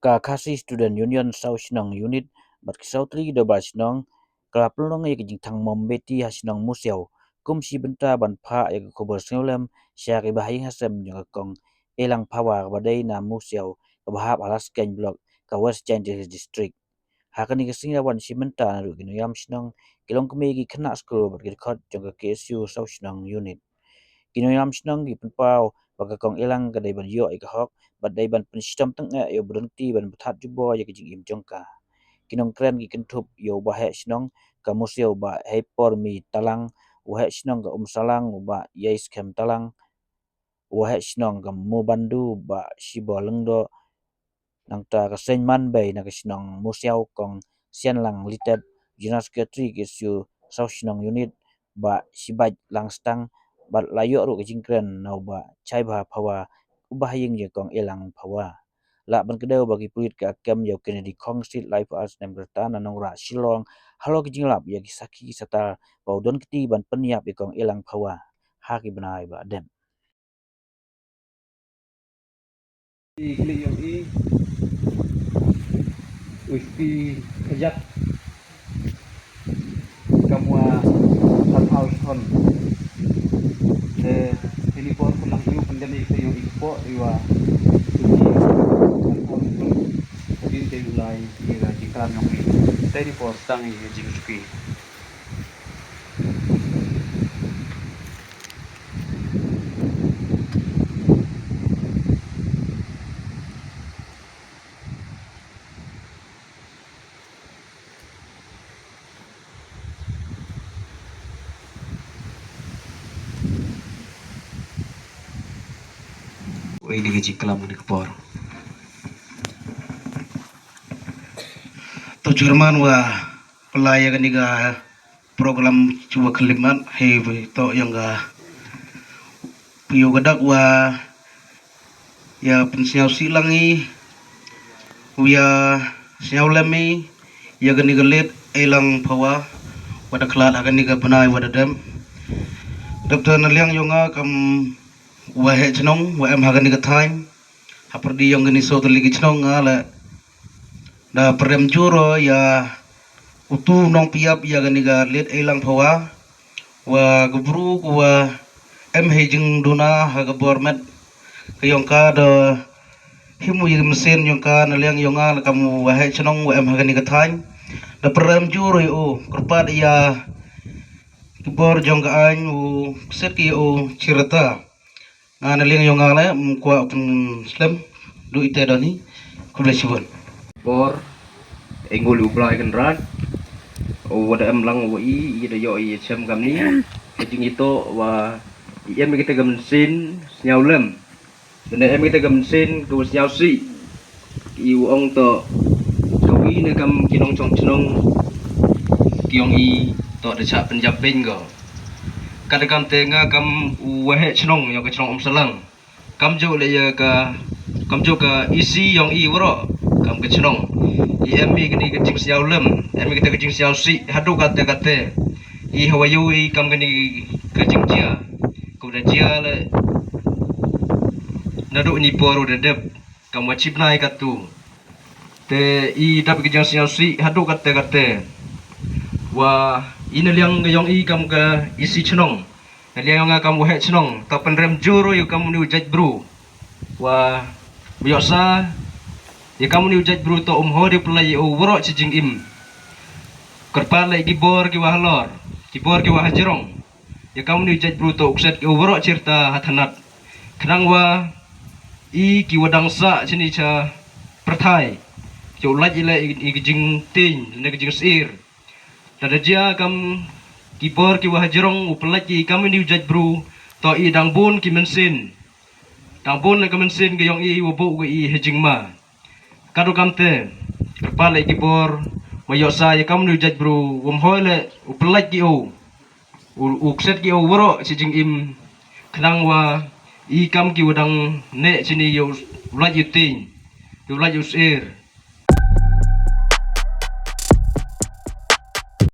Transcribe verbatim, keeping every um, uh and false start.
Ka Khasi Student Union Saw Shnong Unit bad ki saw tylli ki dorbar shnong ka la pynlong ïa ka jingthang mombeti ha shnong Musiaw kum shi bynta ban phah ïa ka khubor sngewlem sha ki bahaïing hasem jong ka Kong Elang Phawa kaba dei na Musiaw kaba hap ha Laskeiñ Block, ka West Jaintia Hills District. Ha kane ka sngi la wan shi bynta naduh ki nongïalam shnong, ki longkmie, ki khynnah skul bad ki dkhot jong ka K S U Saw Shnong Unit. Ki nongïalam shnong ki pynpaw ba ka Kong Elang ka dei ban ïoh ïa ka hok bad dei ban pynshitom tyngeh ïa u ba don kti ban pynthat jubor ïa ka jingim jong ka. Ki nongkren ki kynthup ïa u Waheh Shnong ka Musiaw u Bah Heipormi Talang, u Waheh Shnong ka Umsalang u Bah Ïaiskhem Talang, u Waheh Shnong ka Mubandu u Bah Shibor Lyngdoh, nangta ka Seiñ Manbei na ka shnong Musiaw Kong Sianlang Litep, General Secretary K S U Saw Shnong Unit, Bah Shibait Langstang, bad la ïoh ruh ka jingkren na u Bah Chaibha Phawa, u bahaïing jong ka Kong Elang Phawa. Lah ban kdew ba ki pulit ki kem ïa u Kennedy Khong Street, laiphew ar snem ka rta, na Nongrah Shillong, halor ki jingïalap ïa ki sakhi ki satar ba u don kti ban pynïap ïa ka Kong Elang Phawa ha ki bnai ba dep. I klik ïong i. Uipi kajak. Kamwa San House Hon. Eh, ini por pulang iu pendem i klik ïong i kepok iwa. Uipi San House Hon. Tadi te ulai i la jikran ïong i. Tadi por tang i jingsuki. Wei ni ka jingklam ni ka por. To Chairman wa pynlai ïa kani ka program chuwa khlimat hei to ïong ka pio ka dak wa ïa pynsñiaw sih lang i u ïa sñiaw lem i ïa kani ka late Eilang Phawa wa da khlad ha kani ka bnai wa da dem. Dap ta na liang ïong nga kam wa heh chnong wa em ha kani ka thaiñ. Ha pyrdi ïong kani so tylli ki chnong nga le da pyrem jur ïa utu nong piap ïa kani ka late Eilang Phawa wa ka bru ku wa em hei jingduna ha ka bor met ka ïong ka da himu ïa ka machine ïong ka na liang ïong nga la kam wa heh chnong wa em ha kani ka thaiñ. Da pyrem jur ïa u kyrpad ïa ki bor jong ka aiñ u kset ki ïa u chirata. Nga na liang ïong nga le, mm, kwah pynslem du ite doni. Khublei shibun. Bor, e ngul u Blai Kynrad. U wa da em lang wa i, i da ïoh i chem kamni. Ka jingito wa i em kita ka mynsiem sñiaw lem. Bene em kita ka mynsiem ka wa sñiaw sih. I u ong to ka wi ne kam ki nongchong chnong ki ong i to da chah pynjap pyn ko. Ka da kam te nga kam u wa heh chnong ïong ka chnong Umsalang. Kam ju le ïa ka, kam ju ka E C ïong i waroh kam ka chnong. I em i kani ka jingsñiaw lem, em i kata ka jingsñiaw sih haduh kate kate. I hawa ïu i kam kani ka jingjia. Kum da jia le naduh ni por u da dep. Kam wa chip nai katu. Te i dap ki jang sñiaw sih haduh kate kate. Wa i na liang ka ïong i kam ka E C chnong. Na liang ïong nga kam wa heh chnong. Ta pynrem jur ïa kam ni u jait bru. Wa u ïoh sa ïa kam ni u jait bru ta um hoi de pynlai ïa u waroh chi jingim. Kyrpad le ki bor ki wa halor. Ki bor ki wa hajrong. Ïa kam ni u jait bru ta u kset ki u waroh chirta ha thanat. Khnang wa i ki wa dang sah chini cha pyrthai. Ki u lait i le i, i ki jingtieng, ne ki jingsir. Da da jia kam ki bor ki wa hajrong u pynlait ki i kam ni u jait bru ta i dang bun ki mynsiem. Dang bun le ki mynsiem ki ïong i wa buh ki i ha jingma. Kadu kam te, kyrpad le ki bor, wa ïoh sa ïa kam ni u jait bru, wam hoi le, u pynlait ki u, u, u kset ki u waroh chi jingim, khnang wa, i kam ki wa dang ne chini ïa u lait ïa u tieng, ïa u lait ïa u sir,